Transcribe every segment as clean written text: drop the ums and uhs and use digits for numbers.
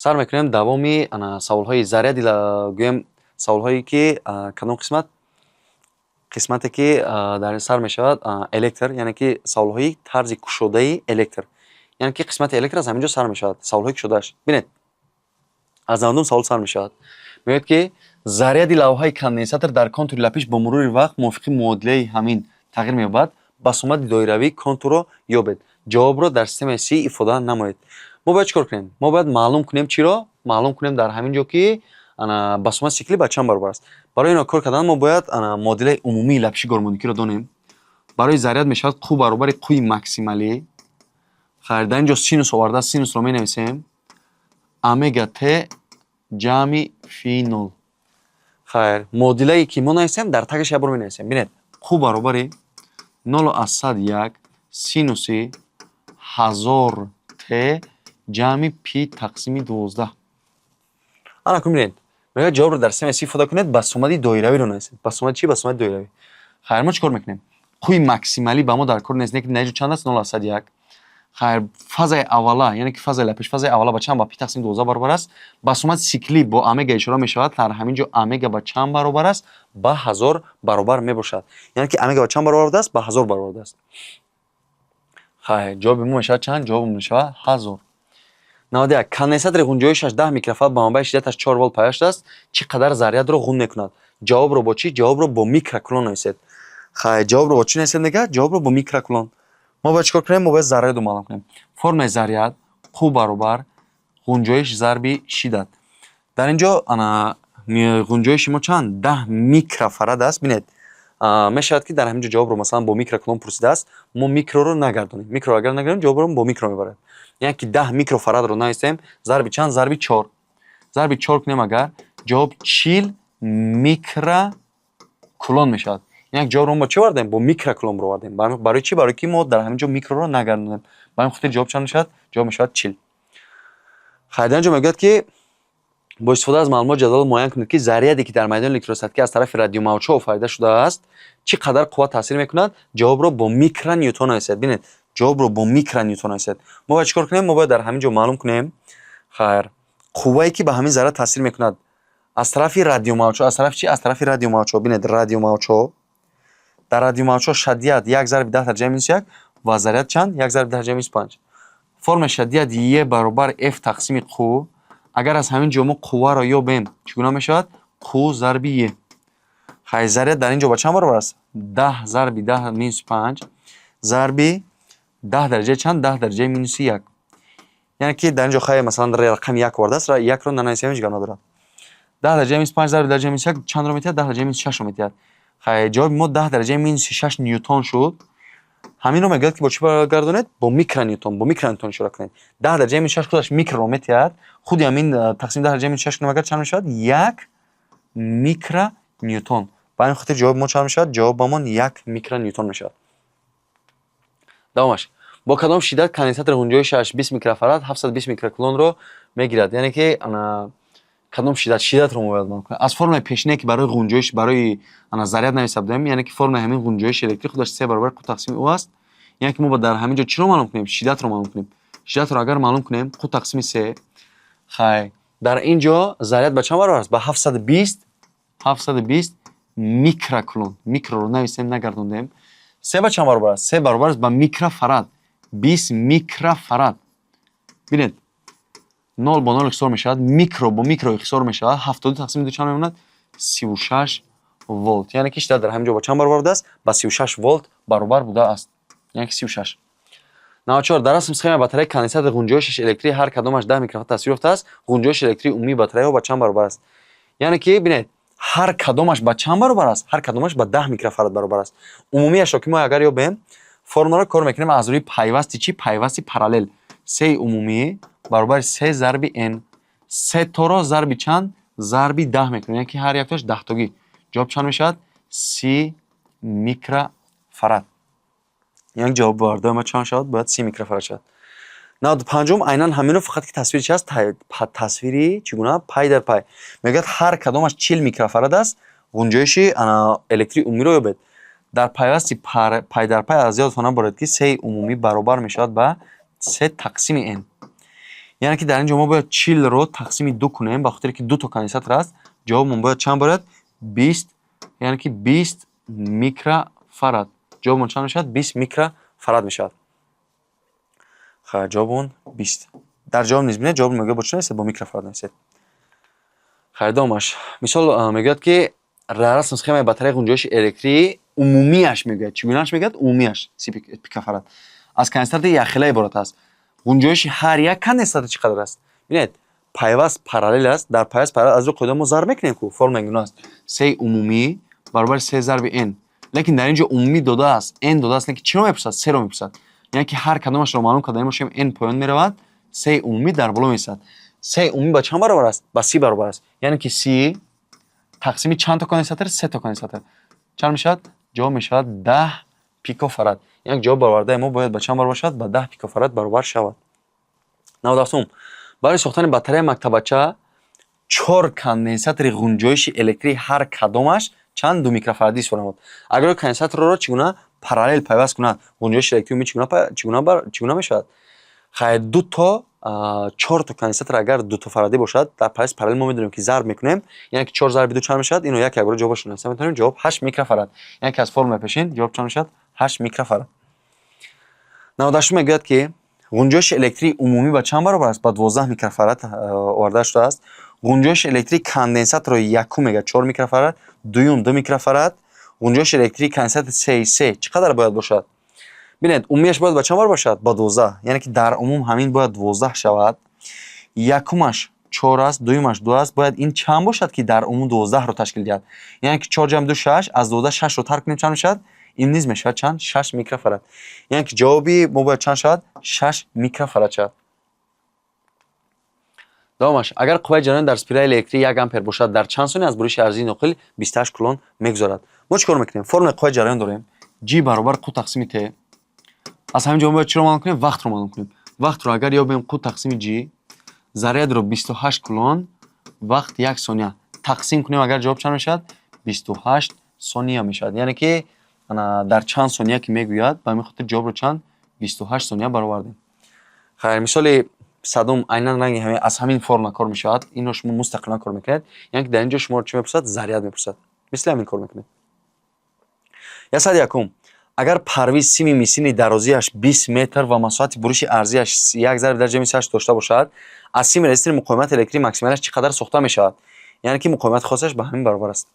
Сар мекунем давоми ана саволҳои заряди, гӯем, саволҳое ки кадом қисмат, қисмате ки дар ин сар мешавад электр, яъне ки саволҳои тарзи кушодаи электр, яъне ки қисмати электр аз ҳамин ҷо сар мешавад, саволҳои кушодааш. Бинед, аз 90-ум савол сар мешавад. Мегӯяд, ки заряди лавҳаи конденсатор дар контури лапиш бо мурури вақт мувофиқи муодилаи ҳамин тағйир меёбад. Басомади доиравии контурро ёбед, ҷавобро дар системаи СИ ифода намоед. Мо бояд чӣ кор кунем? Мо бояд маълум кунем. Чиро маълум кунем? Дар ҳамин ҷо ки басомади сиклӣ ба чанд баробар аст. Барои инро кор кардан мо бояд муодилаи умумии лапиши гармоникиро донем. Барои заряд мешавад Q баробари Q максималӣ. Хайр, дар ин ҷо синус оварда, синусро менависем, омега т ҷамъи фи нол. Хайр, муодилае ки мо нависем, дар тагаш як бор менависем. Бинед, Q баробари 0,1 синуси 1000 т ҷамъи пи тақсими 12. Ана кун, бинед, мегӯяд, ҷавобро дар системаи СИ ифода кунед, басомади доиравиро нависед. Басомади чӣ? Басомади доиравӣ. Хайр, мо чӣ кор мекунем? Q максималӣ ба мо дар кор нест, не ки дар ин ҷо чанд аст? 0,1. Хайр, фазаи аввала, яъне ки фазаи лапиш, фазаи аввала ба чанд? Ба пи тақсими 12 баробар аст. Басомади сиклӣ бо омега ишора мешавад. Дар ҳамин ҷо омега ба чанд баробар аст? Ба 1000 баробар мебошад. Яъне ки омега ба чанд баробар будааст? Ба 1000 баробар будааст. Хайр, ҷавоби мо мешавад чанд? Ҷавоби мо мешавад 1000. 91. Конденсатори ғунҷоишаш 10 микрофарад ба манбаи шиддаташ 4 волт пайваст шудааст, чӣ қадар зарядро ғун мекунад? Ҷавобро бо чӣ? Ҷавобро бо микрокулон нависед. Хайр, ҷавобро бо чӣ нависед, мегӯяд? Ҷавобро бо микрокулон. Мо бояд чӣ кор кунем? Мо бояд зарядро маълум кунем. Формулаи заряд: Q баробар ғунҷоиш зарби шиддат. Дар ин ҷо ана ғунҷоиши мо чанд? 10 микрофарад аст. Бинед, мешавад, ки дар ҳамин ҷо ҷавобро, масалан, бо микрокулон пурсидааст, мо микроро нагардонем. Микроро агар нагардонем, ҷавобро бо микро мебарад. Яъне ки 10 микрофарадро нависем, зарби чанд? Зарби чор. Зарби чор кунем агар, ҷавоб 40 микрокулон мешавад. Яъне ҷавобро мо бо чӣ овардем? Бо микрокулон баровардем. Барои чӣ? Барои ки мо дар ҳамин ҷо микроро нагардонем. Ба ҳамин хотир ҷавоб чанд мешавад? Ҷавоб мешавад 40. Хайр, дар ин ҷо мегӯяд, ки бо истифода аз маълумот ҷадвал муайян кунед, ки заряде, ки дар майдони электростатикӣ аз тарафи радиомавҷҳо офарида шудааст, чӣ қадар қувват таъсир мекунад. Ҷавобро бо микроньютон нависед. Бинед, ҷавобро бо микроньютон нависед. Мо бояд чӣ кор кунем? Мо бояд дар ҳамин ҷо маълум кунем, хайр, қуввае, ки ба ҳамин заряд таъсир мекунад аз тарафи радиомавҷҳо. Аз тарафи чӣ? Аз тарафи радиомавҷҳо. Бинед, радиомавҷҳо, дар радиомавҷҳо шаддият 1 зарби 10 дараҷаи минус 1 ва заряд чанд? 1 зарби 10 дараҷаи минус 5. Формулаи шаддият Е баробар F тақсими Q. Агар аз ҳамин ҷо мо қувваро ёбем, чӣ гуна мешавад? Q зарби Е. Хайр, заряд дар ин ҷо ба чанд баробар аст? 10 зарби 10 минус 5 зарби 10 дараҷаи чанд? 10 дараҷаи минуси 1. Яъне ки дар ин ҷо, хайр, масалан, рақами як овардааст, якро нанависем, ҳеҷ гап надорад. 10 дараҷаи минус 5 зарби дараҷаи минус як чандро метиҳад? 10 дараҷаи минус 6-ро метиҳад. Хайр, ҷавоби мо 10 дараҷаи минуси 6 ньютон шуд. Ҳаминро мегӯяд, ки бо чӣ баргардонед? Бо микроньютон, бо микроньютон ишора кунед. 10 дараҷаи минус 6 худаш микроро метиҳад. Худи ҳамин тақсими 10 дараҷаи минус 6 кунем агар, чанд мешавад? 1 микроньютон. Ба ҳамин хотир ҷавоби мо чанд мешавад? Ҷавобамон 1 микроньютон мешавад. Давомаш: бо кадом шиддат конденсатори ғунҷоишаш 20 микрофарад 720 микрокулонро мегирад? Яъне ки кадом шиддат, шиддатро мо бояд маълум кунем. Аз формулаи пешинае, ки барои ғунҷоиш, барои заряд нависта будем, яъне ки формулаи ҳамин ғунҷоиши электрӣ худаш С баробари Q тақсими У аст. Яъне ки мо бояд дар ҳамин ҷо чиро маълум кунем? Шиддатро маълум кунем. Шиддатро агар маълум кунем, Q тақсими С. Хайр, дар ин ҷо заряд ба чанд баробар аст? Ба 720, 720 микрокулон. Микроро нависем, нагардондем. С ба чанд баробар аст? С баробар аст ба микрофарад, 20 микрофарад. Бинед, нол бо нол ихтисор мешавад, микро бо микро ихтисор мешавад. 72 тақсими ду чанд мемонад? 36 волт. Яъне ки шиддат дар ҳамин ҷо ба чанд баробар будааст? Ба 36 волт баробар будааст, яъне ки 36. 94. Дар расм схемаи батареяи конденсатори ғунҷоиши электрии ҳар кадомаш 10 микрофарад тасвир ёфтааст. Ғунҷоиши электрии умумии батареяҳо ба чанд баробар аст? Яъне ки бинед, ҳар кадомаш ба чанд баробар аст? Ҳар кадомаш ба 10 микрофарад баробар аст. Умумиашро ки мо агар ёбем, формуларо кор мекунем аз рӯи пайвасти чӣ? Пайвасти параллел. С умумӣ баробари С зарби Н. Се торо зарби чанд? Зарби 10 мекунем, яъне ки ҳар яктош даҳтогӣ. Ҷавоб чанд мешавад? 30 микрофарад. Яъне ҷавоб бардои ма чанд шавад? Бояд 30 микрофарад шавад. 95-ум, айнан ҳамино, фақат ки тасвири чи аст? Тасвири чӣ гуна? Пай дар пай. Мегӯяд, ҳар кадомаш 40 микрофарад аст, ғунҷоиши электрии умумиро ёбед. Дар пайвасти пай дар пай аз ёдатон наборед, ки С умумӣ баробар мешавад ба С тақсими Н. Яъне ки дар ин ҷо мо бояд 40-ро тақсими ду кунем, ба хотире ки дуто конденсатор аст. Ҷавобмон бояд чанд барояд? 20, яъне ки 20 микрофарад. Ҷавобмон чанд мешавад? 20 микрофарад мешавад. Хайр, ҷавобмон 20. Дар ҷавоб низ бинед, ҷавоб мегӯяд бо чӣ нависед? Бо микрофарад нависед. Хайр, давомаш. Мисол мегӯяд, ки дар расм схемаи батареяи ғунҷоиши электрии умумиаш мегӯяд. Чӣ гунааш мегӯяд? Умумиаш 30 пикофарад. Аз конденсатори якхела иборат аст. Ғунҷоиши ҳар як конденсатор чӣ қадар аст? Бинед, пайваст параллел аст. Дар пайваст параллел аз рӯи қоида мо зарб мекунем ку, формула гуна аст. C умумӣ баробари C зарби N. Лекин дар ин ҷо умумӣ додааст, N додааст, лекин чиро мепурсад? C-ро мепурсад. Яъне ки ҳар кадомашро маълум карда бошем, N поён меравад, C умумӣ дар боло меистад. C умумӣ ба чанд баробар аст? Ба 30 баробар аст. Яъне ки 30 тақсими чанд то конденсатор? Се то конденсатор. Чанд мешавад? Ҷавоб мешавад 10 пикофарад. Яъне ҷавоб баровардаи мо бояд ба чанд баробар шавад? Ба 10 пикофарад баробар шавад. 97-ум. Барои сохтани батареяи мактабача чор конденсатори ғунҷоиши электрии ҳар кадомаш чанд? 2 микрофарадӣ истифода намуд. Агар конденсаторро чӣ гуна параллел пайваст кунад, ғунҷоиши электрии умумӣ чӣ гуна мешавад? Хайр, ду то чорто конденсатор агар дутофарадӣ бошад, дар пайваст параллел мо медонем, ки зарб мекунем, яъне ки чор зарби ду чанд мешавад? Ино як якбора ҷавобашро нависта метавонем. Ҷавоб 8 микрофарад. Яъне ки аз формулаи пешин ҷавоб чанд мешавад? 8 микрофарад. 98-ум мегӯяд, ки ғунҷоиши электрии умумӣ ба чанд баробар аст? Ба 12 микрофарад оварда шудааст. Ғунҷоиши электрии конденсатори якум мегӯяд 4 микрофарад, дуюм 2 микрофарад. Ғунҷоиши электрии конденсатори сеи се чӣ қадар бояд бошад? Бинед, умумиаш бояд ба чанд баробар шавад? Ба 12. Яъне ки дар умум ҳамин бояд 12 шавад. Якумаш чор аст, дуюмаш ду аст. Бояд ин чанд бошад, ки дар умум 12-ро ташкил диҳад? Яъне ки чор ҷамъ ду шаш, аз 12 шашро тарк кунем, чанд мешавад? Ин низ мешавад чанд? 6 микрофарад. Яъне ки ҷавоби мо бояд чанд шавад? 6 микрофарад шавад. Давомаш. Агар қувваи ҷараён дар спирали электрӣ 1 ампер бошад, дар чанд сония аз буриши арзии ноқил 28 кулон мегузарад? Мо чӣ кор мекунем? Формулаи қувваи ҷараён дорем. J баробар Q тақсими T. Аз ҳамин ҷо мо бояд чиро маълум кунем? Вақтро маълум кунем. Вақтро агар ёбем, Q тақсими J, зарядро 28 кулон, вақт 1 сония. Тақсим кунем агар, ҷавоб чанд мешавад? 28 сония мешавад. Яъне ки дар чанд сония ки мегӯяд, ба ҳамин хотир ҷавобро чанд? 28 сония баровардем. Хайр, мисоли 100-ум айнан ранги аз ҳамин формула кор мешавад. Инро шумо мустақилан кор мекунед. Яъне ки дар ин ҷо шуморо чӣ мепурсад? Заряд мепурсад. Мисли ҳамин кор мекунед. 101-ум. Агар парвиз сими мисини дарозиаш 20 метр ва масоҳати буриши арзиаш як зарби дараҷаи минус ҳашт дошта бошад, аз сими резистори муқовимати электрии максималиаш чӣ қадар сохта мешавад? Яъне ки муқовимати хосаш ба ҳамин баробар аст.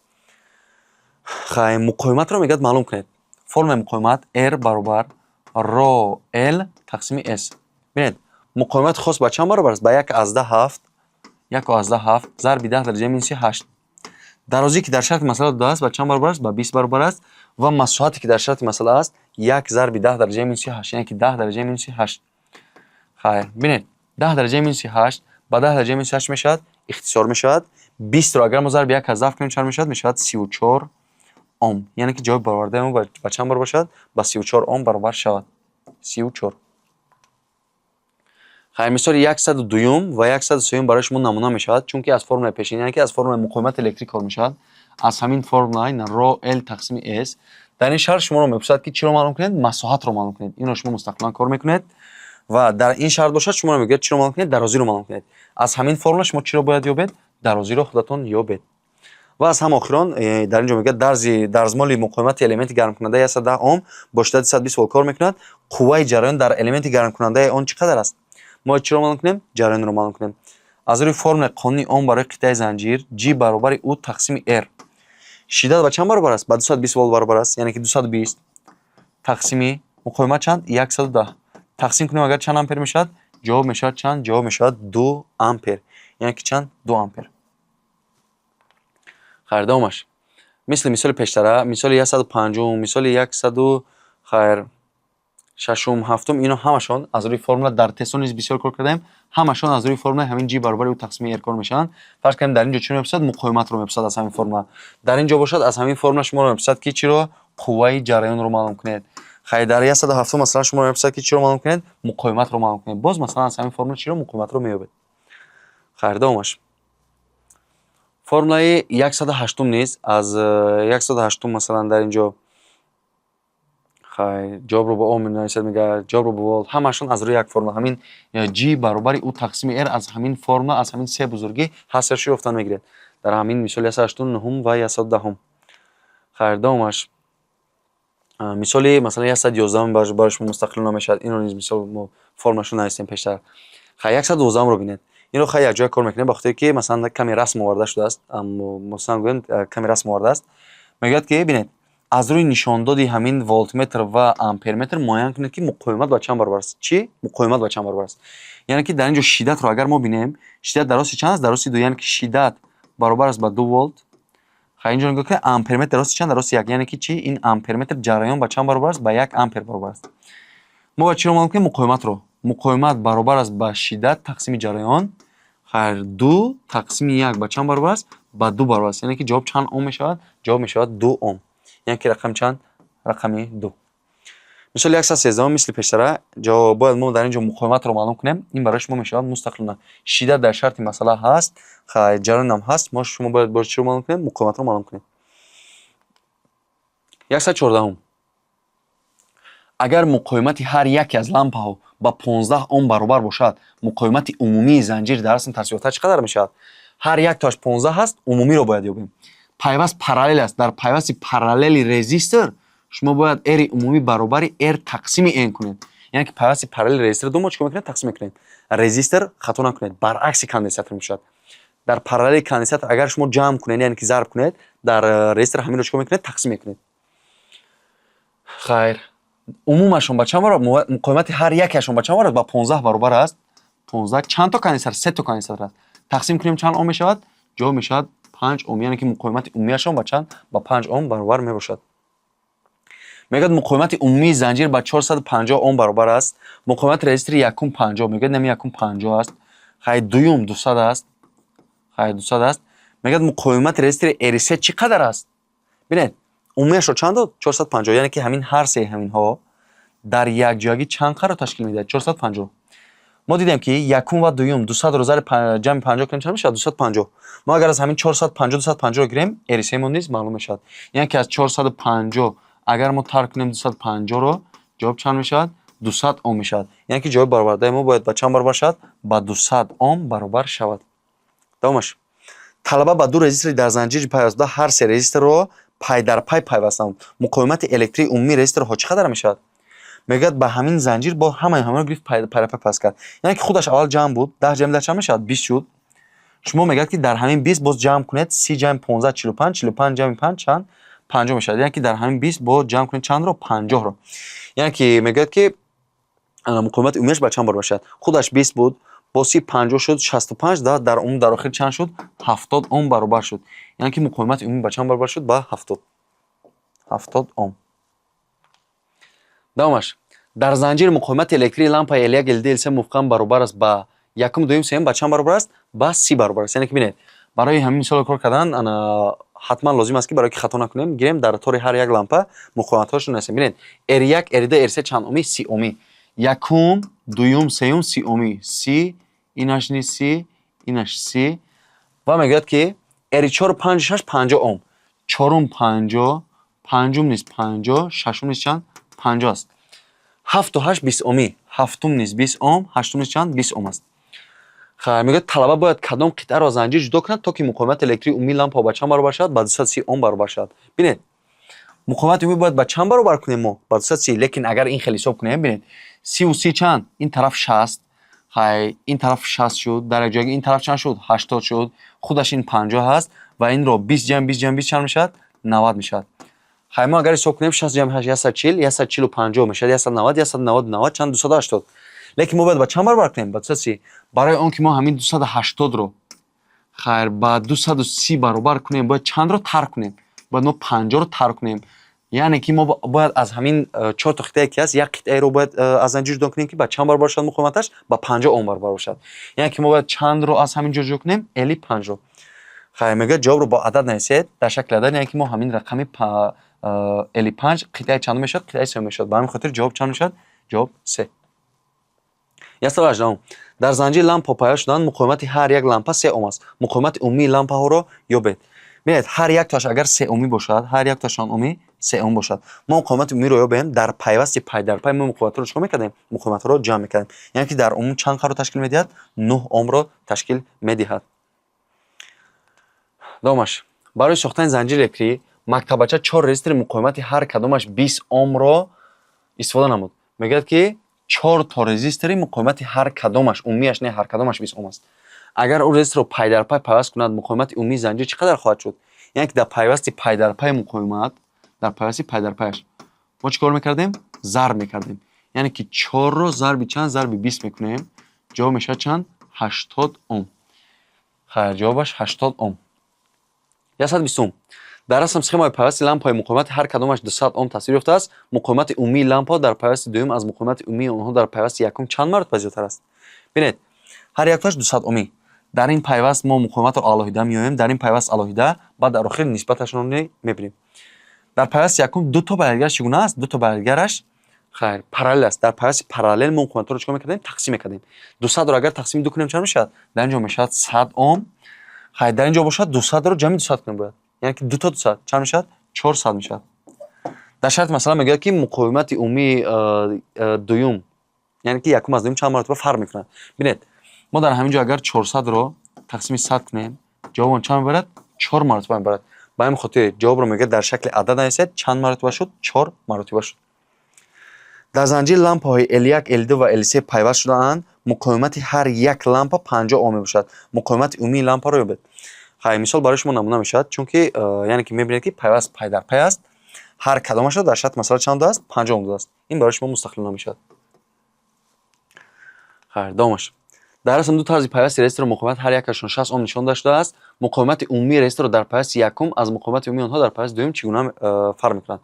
Хай, муқовиматро мегӯяд маълум кунед. Формулаи муқовимат R баробар ро L тақсими S. Бинед, муқовимати хос ба чанд баробар аст? Ба 1,7, 1,7 зарби 10 дараҷаи минуси ҳашт. Дарозие, ки дар шарти масъала додааст, ба чанд баробар аст? Ба 20 баробар аст. Ва масоҳате, ки дар шарти масъала аст, як зарби 10 дараҷаи минуси ҳашт, яъне ки 10 дараҷаи минуси ҳашт. Хайр, бинед, 10 дараҷаи минуси ҳашт ба 10 дараҷаи минуси ҳашт мешавад, ихтисор мешавад. 20-ро агар мо зарби 1,7 кунем, чанд мешавад? Мешавад 34 ом. Яъне ки ҷавоби баровардаи мо ба чанд баробар шавад? Ба 34 ом баробар шавад. 34. Хайр, мисоли 102-юм ва 103-юм барои шумо намуна мешавад, чунки аз формулаи пешин, яъне ки аз формулаи муқовимати электрик кор мешавад. Аз ҳамин формула ин ро L тақсими S. Дар ин шарт шуморо мепурсад, ки чиро маълум кунед? Масоҳатро маълум кунед. Инро шумо мустақилан кор мекунед. Ва дар ин шарт бошад, шуморо мегӯяд, чиро маълум кунед? Дарозиро маълум кунед. Аз ҳамин формула шумо чиро бояд ёбед? Дарозиро худатон ёбед. Ва аз ҳама охирон дар ин ҷо мегӯяд, дарзи дарзмоли муқовимати элементи гармкунандаи 110 ом бо шиддати 120 волт кор мекунад. Қувваи ҷараён дар элементи гармкунандаи он чӣ қадар аст? Мо чиро маълум кунем? Ҷараёнро маълум кунем. Аз рӯи формулаи қонуни Ом барои қитъаи занҷир J баробари U тақсими R. Шиддат ба чанд баробар аст? Ба 220 волт баробар аст, яъне ки 220 тақсими муқовимат чанд? 110. Тақсим кунем агар, чанд ампер мешавад? Ҷавоб мешавад чанд? Ҷавоб мешавад 2 ампер. Яъне ки чанд? 2 ампер. Хайр, давомаш. Мисли мисоли пештара, мисоли 105-ум, мисоли 100, хайр, шашум, ҳафтум, ино ҳамашон аз рӯи формула дар тестҳо низ бисёр кор кардаем. Ҳамашон аз рӯи формулаи ҳамин J баробари U тақсими R кор мешаванд. Фарз кунем, дар ин ҷо чиро мепурсад? Муқовиматро мепурсад аз ҳамин формула. Дар ин ҷо бошад, аз ҳамин формула шуморо мепурсад, ки чиро? Қувваи ҷараёнро маълум кунед. Хайр, дар 107-ум масалан шуморо мепурсад, ки чиро маълум кунед? Муқовиматро маълум кунед. Боз масалан аз ҳамин формула чиро? Муқовиматро меёбед. Хайр, давомаш. Формулаи 108-ум низ аз 108-ум, масалан, дар ин ҷо, Хай, ҷавобро бо Ом менависед, мегӯяд, ҷавобро бо волт. Ҳамашон аз рӯи як формула. Ҳамин G баробари U тақсими R, аз ҳамин формула, аз ҳамин се бузургӣ ҳасрашро ёфтан мегиред. Дар ҳамин мисоли 189 ва 110. Хайр, давомаш. Мисоли, масалан, 111 барои шумо мустақил намешавад. Инро низ мисол мо формулашро нависем пештар. Хай, 112-ро бинед. Инро, хай, якҷоя кор мекунем, ба хотире ки, масалан, каме расм оварда шудааст. Масалан, гӯем, каме расм овардааст. Мегӯяд ки, бинед, аз рӯи нишондоди ҳамин волтметр ва амперметр муайян кунед, ки муқовимат ба чанд баробар аст. Чӣ? Муқовимат ба чанд баробар аст? Яъне ки дар ин ҷо шиддатро агар мо бинем, шиддат дар рости чанд аст? Дар рости ду, яъне ки шиддат баробар аст ба 2 волт. Хай, инҷо нигоҳ кунед, амперметр дар рости чанд? Дар рости як. Яъне ки чӣ? Ин амперметр ҷараён ба чанд баробар аст? Ба 1 ампер баробар аст. Мо бояд чиро маълум кунем? Муқовиматро. Муқовимат баробар аст ба шиддат тақсими ҷараён. Хайр, ду тақсими як ба чанд баробар аст? Ба ду баробар аст. Яъне ки ҷавоб чанд ом мешавад? Ҷавоб мешавад 2 ом. Яъне ки рақами чанд? Рақами ду. Мисоли 113, мисли пештара, ҷавоб бояд мо дар ин ҷо муқовиматро маълум кунем. Ин барои шумо мешавад мустақилона. Шиддат дар шарти масъала ҳаст, хай, ҷараёнам ҳаст. Мо шумо бояд боз чиро маълум кунем? Муқовиматро маълум кунем. 114. Агар муқовимати ҳар яке аз лампаҳо ба 15 ом баробар бошад, муқовимати умумии занҷир дар расми тасвирёфта чӣ қадар мешавад? Ҳар яктоаш 15 ҳаст, умумиро бояд ёбем. Пайваст параллел аст. Дар пайвасти параллели резистор шумо бояд R умумӣ баробари R тақсими N кунед. Яъне ки пайвасти параллели резистор ду мо чӣ кор мекунем? Тақсим мекунем. Резистор, хато накунед, баръакси конденсатор мешавад. Дар параллели конденсатор агар шумо ҷамъ кунед, яъне ки зарб кунед, дар резистор ҳаминро чӣ кор мекунед? Тақсим мекунед. Хайр, умумашон ба чанд баробар? Муқовимати ҳар якеашон ба чанд баробар? Ба 15 баробар аст. 15 чанд то конденсатор? Се то конденсатор аст. Тақсим кунем, чанд ом мешавад? Ҷавоб мешавад 5 ом. Яъне ки муқовимати умумиашон ба чанд? Ба 5 ом баробар мебошад. Мегӯяд, муқовимати умумии занҷир ба 450 ом баробар аст. Муқовимати резистори якум 50. Мегӯяд, нами якум 50 аст. Хай, дуюм 200 аст. Хай, 200 аст. Мегӯяд, муқовимати резистори R3 чӣ қадар аст? Бинед, умумиашро чанд дод? 450. Яъне ки ҳамин ҳар сеи ҳаминҳо дар якҷоягӣ чанд қадро ташкил медиҳад? 450. Мо дидем, ки якум ва дуюм 200-ро зарби ҷамъи 50 кунем, чанд мешавад? 250. Мо агар аз ҳамин 450 250-ро гирем, R3-мон низ маълум мешавад. Яъне ки аз 450 агар мо тарк кунем 250-ро, ҷавоб чанд мешавад? 200 ом мешавад. Яъне ки ҷавоби баровардаи мо бояд ба чанд баробар шавад? Ба 200 ом баробар шавад. Давомаш. Талаба ба ду резистори дар занҷири пайвастбуда ҳар се резисторро пай дар пай пайвастанд. Муқовимати электрии умумии резисторҳо чӣ қадар мешавад? Мегӯяд, ба ҳамин занҷир бо ҳамаи ҳамаро гирифт, пайдарпай пайваст кард. Яъне ки худаш аввал ҷамъ буд, 10 ҷамъи 10 чанд мешавад? 20 шуд. Шумо мегӯяд, ки дар ҳамин 20 боз ҷамъ кунед, 30 ҷамъи 15 45, 45 ҷамъи 5 чанд? 50 мешавад. Яъне ки дар ҳамин 20 боз ҷамъ кунед чандро? 50-ро. Яъне ки мегӯяд, ки муқовимати умумиаш ба чанд баробар мешавад? Худаш 20 буд, бо 30 50 шуд, 65, дар умум дар охир чанд шуд? 70 ом баробар шуд. Яъне ки муқовимати умумӣ ба чанд баробар шуд? Ба 70. 70 ом. Давомаш. Дар занҷири муқовимати электрии лампаи L1, L2, L3 мувофиқан баробар аст ба якум, дуюм, сеюм ба чанд баробар аст? Ба 30 баробар аст. Яъне ки бинед, барои ҳамин мисолро кор кардан ҳатман лозим аст, ки барои ки хато накунем, гирем, дар тори ҳар як лампа муқовиматҳояшро нависем. Бинед, R1, R2, R3 чанд омӣ? 30 омӣ. Якум, дуюм, сеюм 30 омӣ. 30, инаш низ 30, инаш 30. Ва мегӯяд, ки R4, 5, 6 50 ом. Чорум 50, панҷум низ 50, шашум низ чанд? 50 аст. Ҳафту ҳашт 20 омӣ. Ҳафтум низ 20 ом, ҳаштум низ чанд? 20 ом аст. Хайр, мегӯяд, талаба бояд кадом қитъаро аз занҷир ҷудо кунад, то ки муқовимати электрии умумии лампаҳо ба чанд баробар шавад? Ба 230 ом баробар шавад. Бинед, муқовимати умумӣ бояд ба чанд баробар кунем мо? Ба 230. Лекин агар ин хел ҳисоб кунем, бинед, 30-у 30 чанд? Ин тараф 60, хай, ин тараф 60 шуд, дар якҷоягӣ ин тараф чанд шуд? 80 шуд. Худаш ин 50 ҳаст ва инро 20 ҷамъ 20 ҷамъ 20 чанд мешавад? 90 мешавад. Хай, мо агар ҳисоб кунем, 60 ҷамъи 8 140, 140-у 50 мешавад 190, 190 90 чанд? 280. Лекин мо бояд ба чанд баробар кунем? Ба 230. Барои он ки мо ҳамин 280-ро, хайр, ба 230 баробар кунем, бояд чандро тарк кунем? Бояд мо 50-ро тарк кунем. Яъне ки мо бояд аз ҳамин чорто қитъае ки ҳаст, як қитъаеро бояд аз занҷир ҷудо кунем, ки ба чанд баробар шавад муқовиматаш? Ба 50 ом баробар бошад. Яъне ки мо бояд чандро аз ҳамин ҷо ҷудо кунем? L 5-ро. Хайр, мегӯяд, ҷавобро бо адад нависед, дар шакли адад. Яъне ки мо ҳамин рақами L 5 қитъаи чандум мешавад? Қитъаи сеюм мешавад. Ба ҳамин хотир ҷавоб чанд мешавад? Ҷавоб се. 118. Дар занҷири лампаҳо пайваст шуданд, муқовимати ҳар як лампа 3 ом аст. Муқовимати умумии лампаҳоро ёбед. Бинед, ҳар яктоаш агар 3 омӣ бошад, ҳар яктоаш чанд омӣ? 3 ом бошад. Мо муқовимати умумиро ёбем, дар пайвасти пай дар пай мо муқовиматҳоро чӣ кор мекардем? Муқовиматҳоро ҷамъ мекардем. Яъне ки дар умум чанд қарор ташкил медиҳад? 9 омро ташкил медиҳад. Давомаш. Барои сохтани занҷири электрӣ мактаббача чор резистори муқовимати ҳар кадомаш 20 омро истифода намуд. Мегӯяд, ки чор то резистори муқовимати ҳар кадомаш, умумиаш не, ҳар кадомаш 20 ом аст. Агар ӯ резисторро пайдарпай пайваст кунад, муқовимати умумии занҷир чӣ қадар хоҳад шуд? Яъне ки дар пайвасти пайдарпай муқовимат, дар пайвасти пайдарпаяш мо чӣ кор мекардем? Зарб мекардем. Яъне ки чорро зарби чанд? Зарби 20 мекунем. Ҷавоб мешавад чанд? 80 ом. Хайр, ҷавобаш 80 ом. 120-ум. Дар расм схемаи пайвасти лампаҳои муқовимати ҳар кадомаш 200 ом тасвир ёфтааст. Муқовимати умумии лампаҳо дар пайвасти дуюм аз муқовимати умумии онҳо дар пайвасти якум чанд маротиба зиёдтар аст? Бинед, ҳар яктоаш 200 омӣ. Дар ин пайваст мо муқовиматро алоҳида меоем, дар ин пайваст алоҳида, баъд дар охир нисбаташонро мебинем. Дар пайвасти якум ду то ба якдигараш чӣ гуна аст? Ду то ба якдигараш, хайр, параллел аст. Дар пайвасти параллел мо муқовиматҳоро чӣ кор мекардем? Тақсим мекардем. 200-ро агар тақсими ду кунем, чанд мешавад? Дар ин ҷо мешавад 100 ом. Хайр, дар ин ҷо бошад, 200-ро ҷамъи 200 кунем бояд. Яъне ки ду то 200 чанд мешавад? 400 мешавад. Дар шарти масъала мегӯяд, ки муқовимати умумии дуюм, яъне ки якум аз дуюм чанд маротиба фарқ мекунад. Бинед, мо дар ҳамин ҷо агар 400-ро тақсими 100 кунем, ҷавобон чанд мебарад? Чор маротиба мебарад. Ба ҳамин хотир ҷавобро мегӯяд дар шакли адад нависед. Чанд маротиба шуд? Чор маротиба шуд. Дар занҷири лампаҳои L1, L2 ва L3 пайваст шудаанд. Муқовимати ҳар як лампа 50 ом мебошад. Муқовимати умумии лампаро ёбед. Хайр, мисол барои шумо намуна мешавад, чунки яъне ки мебинед, ки пайваст пай дар пай аст. Ҳар кадомашро дар шарти масъала чанд додааст? 50 ом додааст. Ин барои шумо мустақилона мешавад. Хайр, давомаш. Дар расм ду тарзи пайвасти резисторро муқовимати ҳар якашон 60 ом нишон дода шудааст. Муқовимати умумии резисторро дар пайвасти якум аз муқовимати умумии онҳо дар пайвасти дуюм чӣ гуна фарқ мекунанд?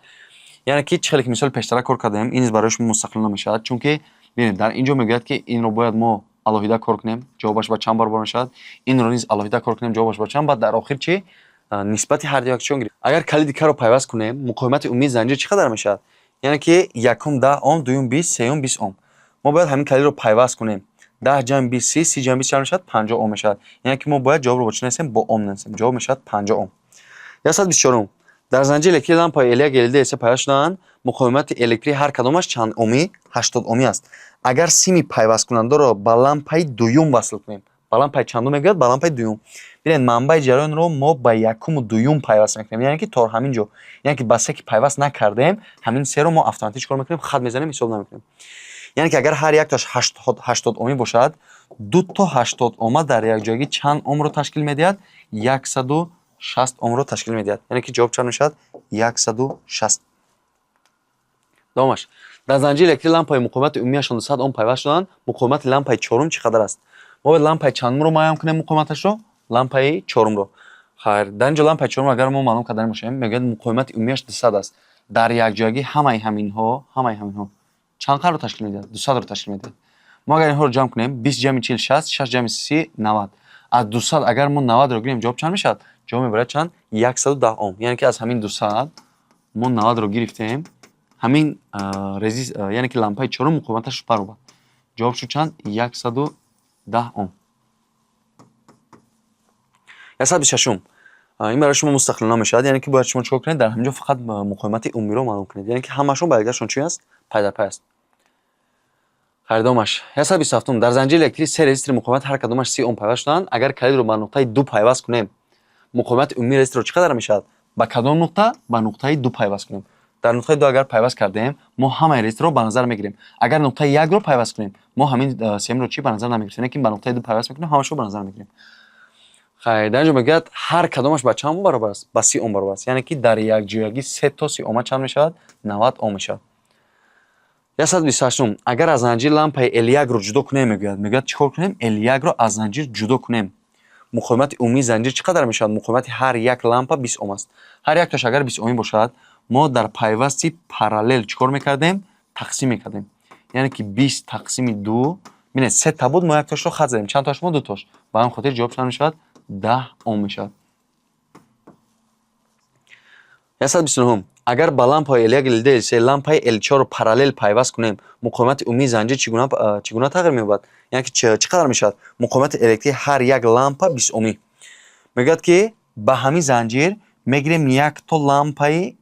Яъне ки чӣ хеле ки мисоли пештара кор кардем, ин низ барои шумо мустақилона мешавад, чунки бинед, дар ин ҷо мегӯяд, ки инро бояд мо алоҳида кор кунем, ҷавобаш ба чанд баробар мешавад, инро низ алоҳида кор кунем, ҷавобаш ба чанд, баъд дар охир чӣ, нисбати ҳар якшон гирифт. Агар калиди К-ро пайваст кунем, муқовимати умумии занҷир чӣ қадар мешавад? Яъне ки якум 10 ом, дуюм 20, сеюм 20 ом. Мо бояд ҳамин калидро пайваст кунем. 10 ҷамъи 20 30, 30 ҷамъи 20 чанд мешавад? 50 ом мешавад. Яъне ки мо бояд ҷавобро бо чӣ нависем? Бо ом нависем. Ҷавоб мешавад 50 ом. 124-ум. Дар занҷири электрии лампаҳои L1, L2, L3 пайваст шудаанд. Муқовимати электрии ҳар кадомаш чанд омӣ? 80 омӣ аст. Агар сими пайвасткунандаро ба лампаи дуюм васл кунем, ба лампаи чандум мегӯяд? Ба лампаи дуюм. Бинед, манбаи ҷараёнро мо ба якуму дуюм пайваст мекунем, яъне ки то ҳамин ҷо, яъне ки ба се ки пайваст накардем, ҳамин серо мо автоматик чӣ кор мекунем? Хат мезанем, ҳисоб намекунем. Яъне ки агар ҳар яктоаш 80 омӣ бошад, ду то 80 ома дар якҷоягӣ чанд омро ташкил медиҳад? 160 омро ташкил медиҳад. Яъне ки ҷавоб чанд мешавад? 160. Давомаш. Дар занҷири электрии лампаҳои муқовимати умумиашон 200 ом пайваст шуданд. Муқовимати лампаи чорум чӣ қадар аст? Мо бояд лампаи чандумро муайян кунем муқовиматашро? Лампаи чорумро. Хайр, дар ин ҷо лампаи чорум агар мо маълум кардани бошем, мегӯяд, муқовимати умумиаш 200 аст. Дар якҷоягӣ ҳамаи ҳаминҳо чанд қадро ташкил медиҳад? 200-ро ташкил медиҳад. Мо агар инҳоро ҷамъ кунем, 20 ҷамъи 40 60, 60 ҷамъи 30 90. Аз 200 агар мо 90-ро гирем, ҷавоб чанд мешавад? Ҷавоб мебарад чанд? 110 ом. Яъне ки аз ҳамин 200 мо 90-ро гирифтем, ҳамин яъне ки лампаи чорум муқовиматаш баробар. Ҷавоб шуд чанд? 110 ом. 126-ум. Ин барои шумо мустақилона мешавад, яъне ки бояд шумо чикор кунед? Дар ҳамин ҷо фақат муқовимати умумиро маълум кунед. Яъне ки ҳамашон ба якдигаршон чӣ аст? Пай дар пай аст. Хайр, давомаш. 127-ум. Дар занҷири электрии се резистори муқовимати ҳар кадомаш 30 ом пайваст шудаанд. Агар калидро ба нуқтаи ду пайваст кунем, муқовимати умумии резисторро чӣ қадар мешавад? Ба кадом нуқта? Ба нуқтаи ду пайваст кунем. Дар нуқтаи ду агар пайваст кардем, мо ҳамаи резисторро ба назар мегирем. Агар нуқтаи якро пайваст кунем, мо ҳамин сеюмро чӣ, ба назар намегирем. Яъне ки ба нуқтаи ду пайваст мекунем, ҳамашро ба назар мегирем. Хайр, дар ин ҷо мегӯяд, ҳар кадомаш ба чанд ом баробар аст? Ба 30 ом баробар аст. Яъне ки дар якҷоягӣ се то 30 ома чанд мешавад? 90 ом мешавад. 128-ум. Агар аз занҷир лампаи L1-ро ҷудо кунем, мегӯяд, чӣ кор кунем? L1-ро аз занҷир ҷудо кунем. Муқовимати умумии занҷир чӣ қадар мешавад? Муқовимати ҳар як лампа 20 ом аст. Ҳар яктош агар 20 омӣ бошад, мо дар пайвасти параллел чӣ кор мекардем? Тақсим мекардем. Яъне ки 20 тақсими ду. Бинед, се та буд, мо яктошро хат задем. Чанд тош мо? Ду тош. Ба ҳамин хотир ҷавоб чанд мешавад? 10 ом мешавад. 129-ум. Агар ба лампаҳои L1, L2, L3 лампаи L4-ро параллел пайваст кунем, муқовимати умумии занҷир чӣ гуна тағйир меёбад? Яъне ки чӣ қадар мешавад? Муқовимати электрии ҳар як лампа 20 омӣ. Мегӯяд, ки ба ҳамин занҷир мегирем як то лампаи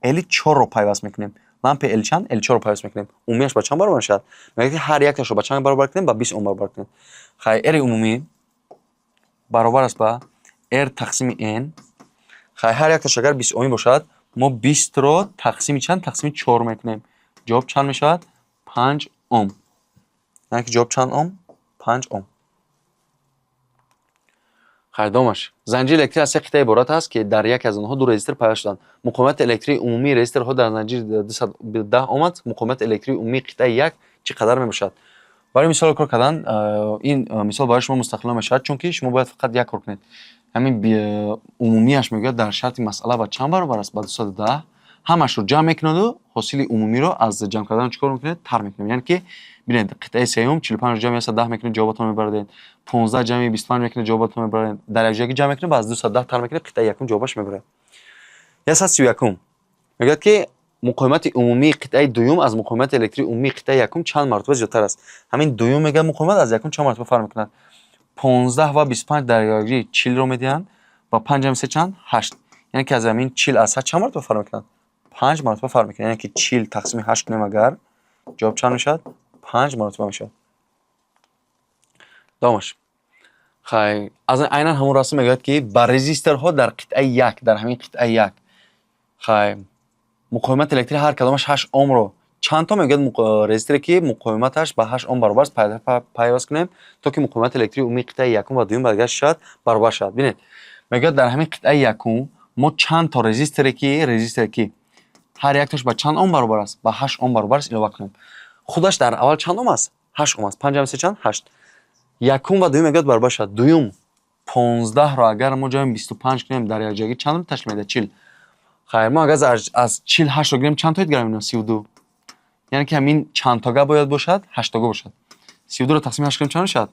L4-ро пайваст мекунем. Лампаи L чанд? L4-ро пайваст мекунем. Умумиаш ба чанд баробар мешавад? Мегӯяд, ки ҳар якташро ба чанд баробар кунем? Ба 20 Ом баробар кунем. Хай, R умумӣ баробар аст ба R тақсими N. Хай, ҳар якташ агар 20 омӣ бошад, мо 20-ро тақсими чанд? Тақсими 4 мекунем. Ҷавоб чанд мешавад? 5 Ом. Яъне ки ҷавоб чанд Ом? 5 Ом. Хайр, давомаш. Занҷири электрӣ аз се қитъа иборат аст, ки дар яке аз онҳо ду резистор пайваст шуданд. Муқовимати электрии умумии резисторҳо дар занҷир 210 Ом аст. Муқовимати электрии умумии қитъаи як чӣ қадар мебошад? Барои мисолро кор кардан, ин мисол барои шумо мустақилона мешавад, чунки шумо бояд фақат як кор кунед. Ҳамин умумиаш, мегӯяд, дар шарти масъала ба чанд баробар аст? Ба 210. Ҳамашро ҷамъ мекунаду ҳосили умумиро аз ҷамъ кардан чӣ кор мекунед? Тар мекунем. Яъне ки бинед, қитъаи сеюм 45 ҷамъи 110 мекунед, ҷавобатон мебаред. 15 ҷамъи 25 мекунед, ҷавобатон мебаред. Дар якҷоягӣ ҷамъ мекунед ва аз 210 тар мекунед, қитъаи якум ҷавобаш мебаред. 131. Мегӯяд, ки муқовимати умумии қитъаи дуюм аз муқовимати электрии умумии қитъаи якум чанд маротиба зиёдтар аст? Ҳамин дуюм, мегӯяд, муқовимат аз якум чанд маротиба фарқ мекунад? 15 ва 25 дар якҷоягӣ 40-ро медиҳанд ва 5 ҷамъи 3 чанд? 8. Яъне ки аз ҳамин 40 аз 100 чанд маротиба фарқ мекунад? 5 маротиба фарқ мекунад. Яъне ки 40 тақсими 8 кунем агар, ҷавоб чанд мешавад? 5 маротиба мешавад. Давомаш. Хай, аз айнан ҳамон расм мегӯяд, ки ба резисторҳо дар қитъаи як, дар ҳамин қитъаи як, хай, муқовимати электрии ҳар кадомаш 8 Омро чанд то, мегӯяд, резисторе, ки муқовиматаш ба 8 Ом баробар аст, пайваст кунем, то ки муқовимати электрии умумии қитъаи якум ва дуюм баргашт шавад, баробар шавад. Бинед, мегӯяд, дар ҳамин қитъаи якум мо чанд то резисторе, ки ҳар якташ ба чанд Ом баробар аст? Ба 8 Ом баробар аст, илова кунем. Худаш дар аввал чанд Ом аст? 8 Ом аст. 5 ҷамъи 3 чанд? 8. Якум ва дуюм, мегӯяд, баробар шавад. Дуюм 15-ро агар мо ҷамъи 25 кунем, дар якҷоягӣ чандро ташкил медиҳад? 40. Хайр, мо агар аз 40 8-ро гирем, чанд тоид гирем? Ино 32. Яъне ки ҳамин чандтога бояд бошад? Ҳашттога бошад. 32-ро тақсими 8 кунем, чанд мешавад?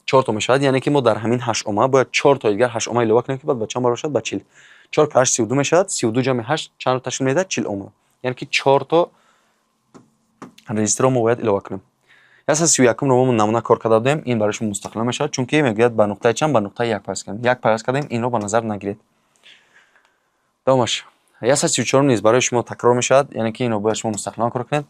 Чорто мешавад. Яъне ки мо дар ҳамин ҳаштома бояд чор тои дигар ҳаштома илова кунем, ки баъд ба чанд баробар шавад? Ба 40. Чор ка ҳашт 32 мешавад. 32 ҷамъи ҳашт чандро ташкил медиҳад? 40 Омро. Яъне ки чорто резисторро мо бояд илова кунем. 131-умро мо намуна кор карда будем. Ин барои шумо мустақилона мешавад, чунки мегӯяд, ба нуқтаи чанд? Ба нуқтаи як пайваст кардем. Як пайваст кардем, инро ба назар нагиред. Давомаш. 134-ум низ барои шумо такрор мешавад, яъне ки инро бояд шумо мустақилона кор кунед.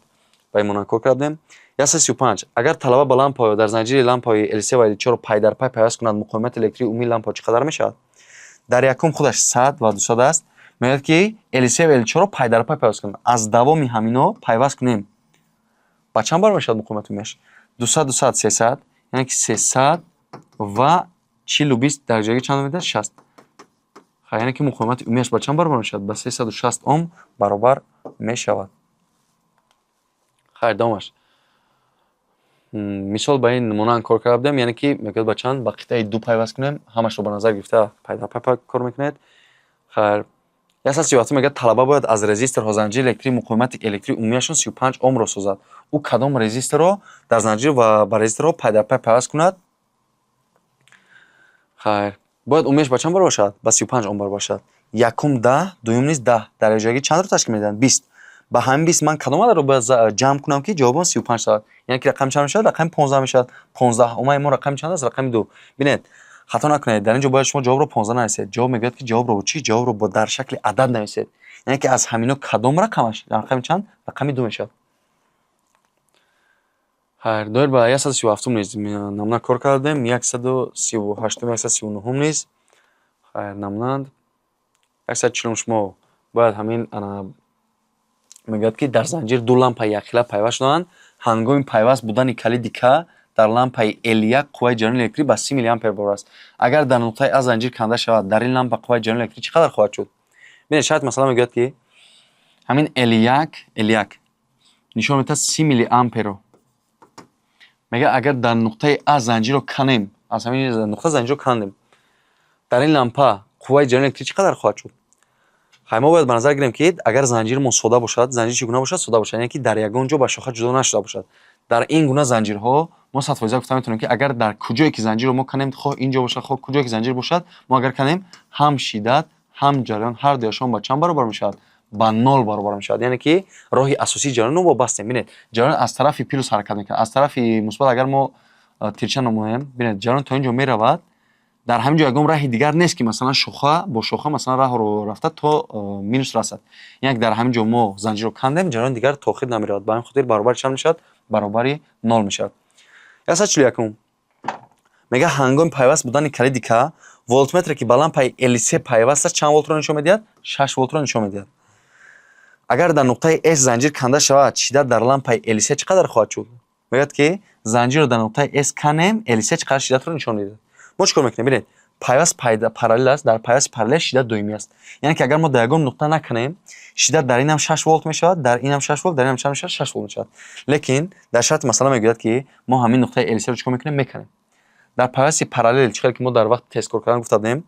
Ба ин монанд кор карда будем. 135. Агар талаба ба лампаҳо дар занҷири лампаҳои L3 ва L4 пай дар пай пайваст кунад, муқовимати электрии умумии лампаҳо чӣ қадар мешавад? Дар якум худаш 100 ва 200 аст. Мегӯяд, ки L3 ва L4-ро пай дар пай пайваст кунем. Аз давоми ҳамино пайваст кунем. Ба чанд баробар мешавад муқовимати умумиаш? 200, 200, 300, яъне ки 300 ва 40 20 дар ҷойги чанд медиҳад? 60. Хай, яъне ки муқовимати умумиаш ба чанд баробар мешавад? Ба 360 Ом баробар мешавад. Хайр, давомаш. Мисол ба ин монанд кор карда будем, яъне ки мегӯяд, ба чанд? Ба қитъаи ду пайваст кунем. Ҳамашро ба назар гирифта пай дар пай кор мекунед. Хайр, 137 мегӯяд, талаба бояд аз резисторҳо занҷири электрии муқовимати электрии умумиашон 35 Омро созад. Ӯ кадом резисторро дар занҷир ва ба резисторҳо пай дар пай пайваст кунад? Хайр, бояд умумиаш ба чанд баробар шавад? Ба 35 Ом баробар шавад. Якум 10, дуюм низ 10. Дар якҷоягӣ чандро ташкил медиҳанд? 20. Ба ҳамин 20 ман кадом ададро бояд ҷамъ кунам, ки ҷавобон 35 шавад? Яъне ки рақами чанд мешавад? Рақами 15 мешавад. 15 омаи мо рақами чанд аст? Рақами ду. Бинед, хато накунед, дар ин ҷо бояд шумо ҷавобро 15 нависед. Ҷавоб мегӯяд, ки ҷавобро бо чӣ? Ҷавобро бо дар шакли адад нависед. Яъне ки аз ҳамино кадом рақамаш? Рақами чанд? Рақами ду мешавад. Хайр, доир ба 137-ум низ намуна кор кардем, 138-ум, 139-ум низ. Хайр, намунанд. 140-ум шумо бояд ҳамин, мегӯяд, ки дар занҷир ду лампаи якхела пайваст шудаанд. Ҳангоми пайваст будани калиди К дар лампаи L1 қувваи ҷараёни электрӣ ба 30 миллиампер баробар аст. Агар дар нуқтаи А занҷир канда шавад, дар ин лампа қувваи ҷараёни электрӣ чӣ қадар хоҳад шуд? Бинед, шарт масъала мегӯяд, ки ҳамин L1, L1 нишон медиҳад 30 миллиамперро. Мегӯяд, агар дар нуқтаи А занҷирро канем, аз ҳамин нуқта занҷирро кандем, дар ин лампа қувваи ҷараёни электрӣ чӣ қадар хоҳад шуд? Хай, мо бояд ба назар гирем, ки агар занҷири мо сода бошад, занҷир чӣ гуна бошад? Сода бошад, яъне ки дар ягон ҷо ба шоха ҷудо нашуда бошад. Дар ин гуна занҷирҳо мо 100% гуфта метавонем, ки агар дар куҷое ки занҷирро мо канем, хоҳ ин ҷо бошад, хоҳ куҷое ки занҷир бошад, мо агар канем, ҳам шиддат, ҳам ҷараён, ҳар дуяшон ба чанд баробар мешавад? Ба нол баробар мешавад. Яъне ки роҳи асосии ҷараёнро мо бастем. Бинед, ҷараён аз тарафи плюс ҳаракат мекунад. Аз тарафи мусбат агар мо тирча намоем, бинед, ҷараён то ин ҷо меравад. Дар ҳамин ҷо ягон раҳи дигар нест, ки масалан шоха бо шоха масалан раҳро рафта то минус расад. Яъне дар ҳамин ҷо мо занҷирро кандем, ҷараён дигар то охир намеравад. Ба ҳамин хотир баробари чанд мешавад? Баробари нол мешавад. 141. Мегӯяд, ҳангоми пайваст будани калиди К волтметре, ки ба лампаи L3 пайваст аст, чанд волтро нишон медиҳад? 6 волтро нишон медиҳад. Агар дар нуқтаи S занҷир канда шавад, шиддат дар лампаи L3 чӣ қадар хоҳад шуд? Мегӯяд, ки занҷирро дар нуқтаи S канем, L3 чӣ қадар шиддатро нишон медиҳад? Мо чӣ кор мекунем? Бинед, пайваст параллел аст, дар пайвасти параллел шиддат доимӣ аст. Яъне ки агар мо дар ягон нуқта накунем, шиддат дар инам 6 волт мешавад, дар инам 6 волт, дар инам чанд мешавад? 6 волт мешавад. Лекин дар шарти масъала мегӯяд, ки мо ҳамин нуқтаи L3-ро чӣ кор мекунем? Мекунем. Дар пайвасти параллел, чӣ хеле ки мо дар вақти тест кор кардан гуфта будем,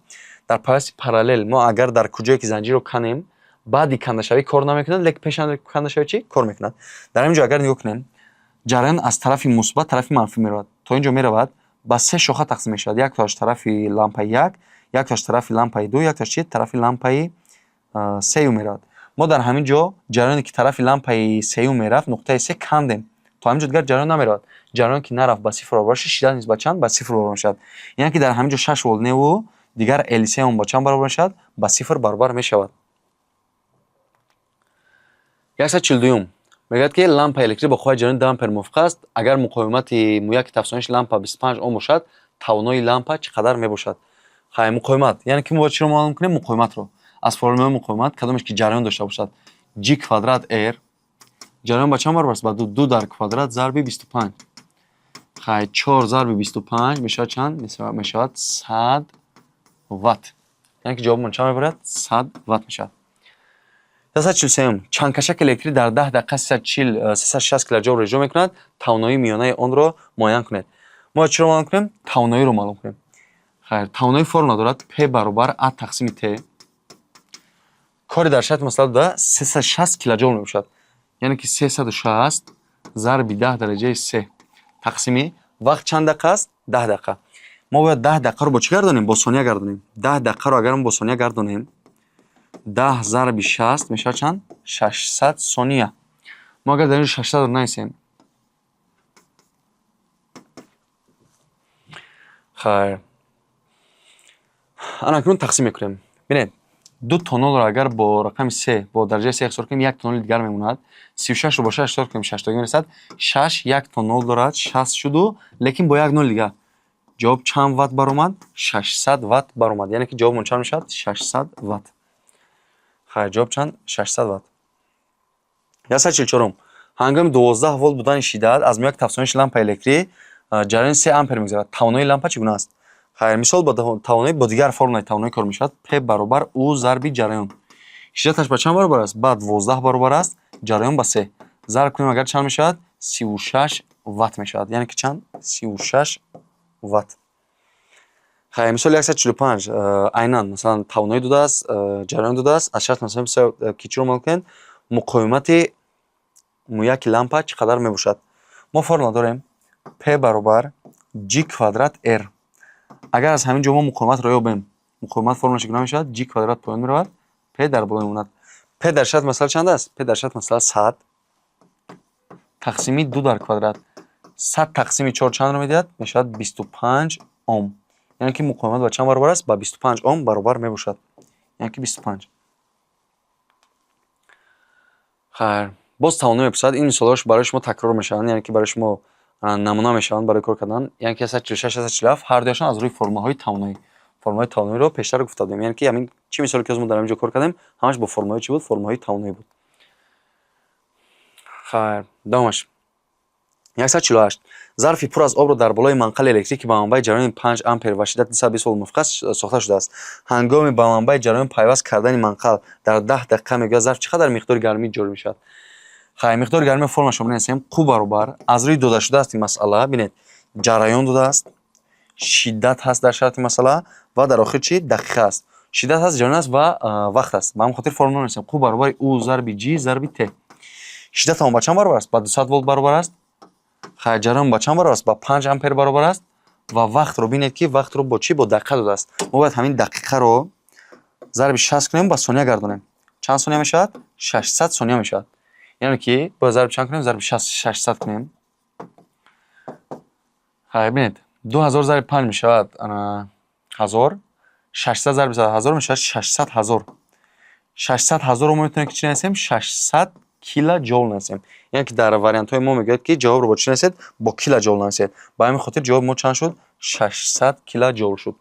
дар пайвасти параллел мо агар дар куҷое ки занҷирро канем, баъди кандашавӣ кор намекунад, лекин пеш аз кандашавӣ чӣ кор мекунад? Дар ҳамин ҷо агар нигоҳ кунем, ҷараён аз тарафи мусбат тарафи манфӣ меравад. То ин ҷо меравад, ба се шоха тақсим мешавад: яктоаш тарафи лампаи як, яктоаш тарафи лампаи ду, яктоаш чи, тарафи лампаи сеюм меравад. Мо дар ҳамин ҷо ҷараёне, ки тарафи лампаи сеюм мерафт, нуқтаи се кандем, то ҳамин ҷо дигар ҷараён намеравад. Ҷараён ки нарафт, ба сифр баробар шуд, шиддат низ ба чанд? Ба сифр баробар мешавад. Яъне ки дар ҳамин ҷо 6 волт неву дигар L3 ба чанд баробар мешавад? Ба сифр баробар мешавад. 142. Мегӯяд, ки лампаи электрӣ бо қувваи ҷараёни 2 ампер мувофиқ аст. Агар муқовимати мӯяки тафсониши лампа 25 ом бошад, тавоноии лампа чӣ қадар мебошад? Хай, муқовимат, яъне ки мо бояд чиро маълум кунем? Муқовиматро. Аз формулаи муқовимат, кадомеш ки ҷараён дошта бошад, J квадрат R. Ҷараён ба чанд баробар аст? Ба ду. Ду дар квадрат зарби 25. Хай, чор зарби 25 мешавад чанд? Мешавад 100 ватт. Яъне ки ҷавобмон чанд мебарад? 100 ватт мешавад. 143. Чангкашаки электрӣ дар 10 дақиқа 360 килоҷоулро иҷро мекунад. Тавоноии миёнаи онро муайян кунед. Мо бояд чиро маълум кунем? Тавоноиро маълум кунем. Хайр, тавоноӣ формула дорад: P баробар А тақсими Т. Кори дар шарти масъала дода 360 килоҷоул мебошад. Яъне ки 360 зарби 10 дараҷаи се тақсими вақт чанд дақиқа аст? 10 дақиқа. Мо бояд 10 дақиқаро бо чӣ гардонем? Бо сония гардонем. 10 дақиқаро агар мо бо сония гардонем, 10 зарби 60 мешавад чанд? 600 сония. Мо агар дар ин ҷо 600-ро нависем, хайр, ана акнун тақсим мекунем. Бинед, ду то нолро агар бо рақами се, бо дараҷаи се ихтисор кунем, як то ноли дигар мемонад. 36-ро бо шаш ихтисор кунем, шаштогӣ мерасад. Шаш як то нол дорад, 60 шуду, лекин бо як ноли дигар. Ҷавоб чанд ватт баромад? 600 ватт баромад. Яъне ки ҷавобмон чанд мешавад? 600 ватт. Хайр, ҷавоб чанд? 600 ватт. 144. Ҳангоми 12 волт будани шиддат аз мӯяки тафсониши лампаи электрӣ ҷараёни 3 ампер мегузарад. Тавоноии лампа чӣ гуна аст? Хайр, мисол бо тавоноӣ, бо дигар формулаи тавоноӣ кор мешавад: P баробар U зарби ҷараён. Шиддаташ ба чанд баробар аст? Ба 12 баробар аст, ҷараён ба се. Зарб кунем агар, чанд мешавад? 36 ватт мешавад. Яъне ки чанд? 36 ватт. Хайр, мисоли 145 айнан масалан тавоноӣ додааст, ҷараён додааст. Аз шарт масалан ки чиро маълум кунед? Муқовимати мӯяки лампа чӣ қадар мебошад? Мо формула дорем: P баробар J квадрат R. Агар аз ҳамин ҷо мо муқовиматро ёбем, муқовимат формулаш чӣ гуна мешавад? J квадрат поён меравад, P дар боло мемонад. P дар шарти масъала чанд аст? P дар шарти масъала 100 тақсими ду дар квадрат. 100 тақсими чор чандро медиҳад? Мешавад 25 ом. Яъне ки муқовимат ба чанд баробар аст? Ба 25 ом баробар мебошад. Яъне ки 25. Хайр, боз тавоноӣ мепурсад. Ин мисолҳош барои шумо такрор мешаванд, яъне ки барои шумо намуна мешаванд барои кор кардан. Яъне ки 146, 147 ҳар дуяшон аз рӯи формулаҳои тавоноӣ. Формулаҳои тавоноиро пештар гуфта будем. Яъне ки ҳамин чӣ мисоле ки мо дар ҳамин ҷо кор кардем, ҳамаш бо формулаҳои чӣ буд? Формулаҳои тавоноӣ буд. Хайр, давомаш. 148. Зарфи пур аз обро дар болои манқали электрӣ, ки ба манбаи ҷараёни 5 ампер ва шиддати 220 волт мувофиқ аст, сохта шудааст. Ҳангоми ба манбаи ҷараён пайваст кардани манқал дар 10 дақиқа, мегӯяд, зарф чӣ қадар миқдори гармӣ ҷорӣ мешавад? Хайр, миқдори гармиро формулашро менависем: Q баробар, аз рӯи дода шудааст ин масъала, бинед, ҷараён додааст, шиддат ҳаст дар шарти масъала ва дар охир чӣ? Дақиқа аст. Шиддат ҳаст, ҷараён аст ва вақт аст. Ба ҳамин хотир формула менависем: Q баробари U зарби J зарби T. Шиддатамон ба чанд баробар аст? Ба 200 волт баробар аст. Хайр, ҷараён ба чанд баробар аст? Ба 5 ампер баробар аст. Ва вақтро бинед, ки вақтро бо чӣ? Бо дақиқа додааст. Мо бояд ҳамин дақиқаро зарби 60 кунем, ба сония гардонем. Чанд сония мешавад? 600 сония мешавад. Яъне ки бояд зарби чанд кунем? Зарби 600 кунем. Хайр, бинед, 2000 зарби панҷ мешавад Ҳазор. 600 зарби 100 000 мешавад 600 000. 600 000-ро мо метавонем ки чӣ нависем? 600 килоҷоул нависем. Яъне ки дар вариантҳои мо мегӯяд, ки ҷавобро бо чӣ нависед? Бо килоҷоул нависед. Ба ҳамин хотир ҷавоби мо чанд шуд? 600 килоҷоул шуд.